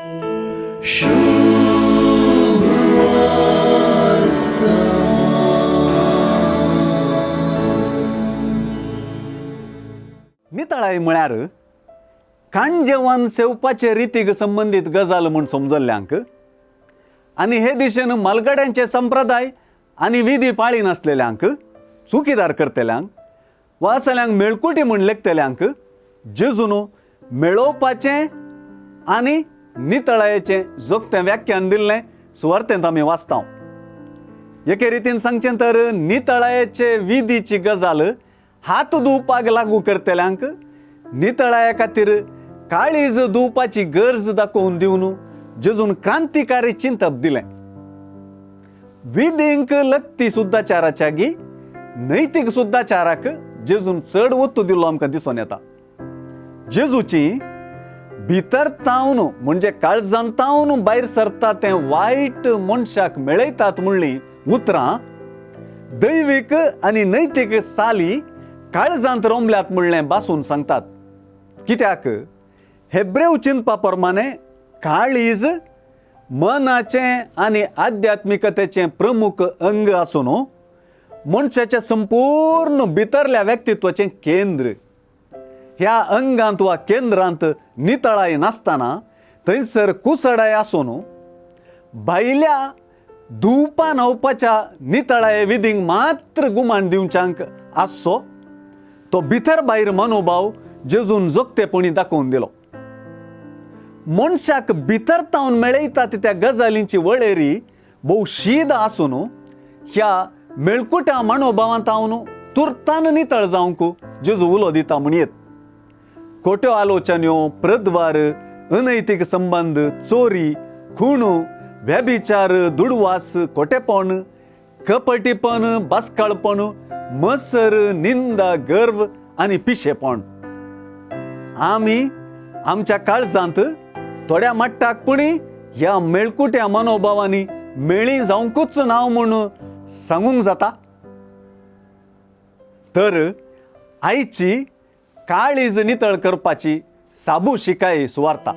नितळाय म्हळ्यार काणजेवान सेवपाचे रितीक संबंदीत गजाल म्हूण समजल्ल्यांक आनी हे दिशेन मालगड्यांचे संप्रदाय आनी विधी पाळी नासलेल्यांक चुकीदार करतल्यांक वा असल्यांक मेळकुटी म्हूण लेखतल्यांक जेजून मेळोवपाचें आनी नितळायेचें जोगतें व्याख्यान दिल्लें सुवार्तेंत आमी वाचता. एके रितीन सांगचें तर नितळायेचे विधीची गजाल हात धुवपाक लागू करतल्यांक नितळाये खातीर काळीज धुवपाची गरज दाखोवन दिवन जेजून क्रांतिकारी चिंतप दिलें. विधींक लक्ती सुद्दाचाराच्या गी नैतीक सुद्दाचाराक जेजून चड ओत्तू दिल्लो आमकां दिसून येता. जेजूची भितर तावन म्हणजे काळजान तावन भायर सरता तें वायट मनशाक मेळयतात म्हणली उतरां दैवीक आनी नैतीक साली काळजांत रोमल्यात म्हणलें बासून सांगतात. कित्याक हेब्रेव चिंतपा प्रमाणे काळीज मनाचें आनी आध्यात्मिकतेचें प्रमुख अंग आसून मनशाच्या संपूर्ण भितरल्या व्यक्तित्वाचें केंद्र. ह्या अंगांत वा केंद्रांत नितळाय नासतना थंयसर कुसडाय आसून भायल्या धुवपा न्हावपाच्या नितळाये विधींक मात्र गुमान दिवच्यांक आसचो तो भितर भायर मनोभाव जेजून जोगतेपणी दाखोवन दिलो. मनशाक भितर तावन मेळयतात त्या गजालींची वळेरी भोव शीद आसून ह्या मेळकुट्या मनोभावांत तावन तुर्तान नितळ जावंक जेजू उलो दिता म्हणयेत. खोट्यो आलोचन्यो, प्रद्वार, अनैतीक संबंद, चोरी, खूण, व्यभिचार, दुडवास, खोटेपण, कपटीपण, बास्काळपण, मसर, निंदा, गर्व आनी पिशेपण. आमी आमच्या काळजांत थोड्या मट्टाक पुणी ह्या मेळकुट्या मनोभावांनी मेळी जावंकूच ना म्हूण सांगूंक जाता. तर आयची काळीज नितळ करपाची साबू शिकाय सुवार्ता.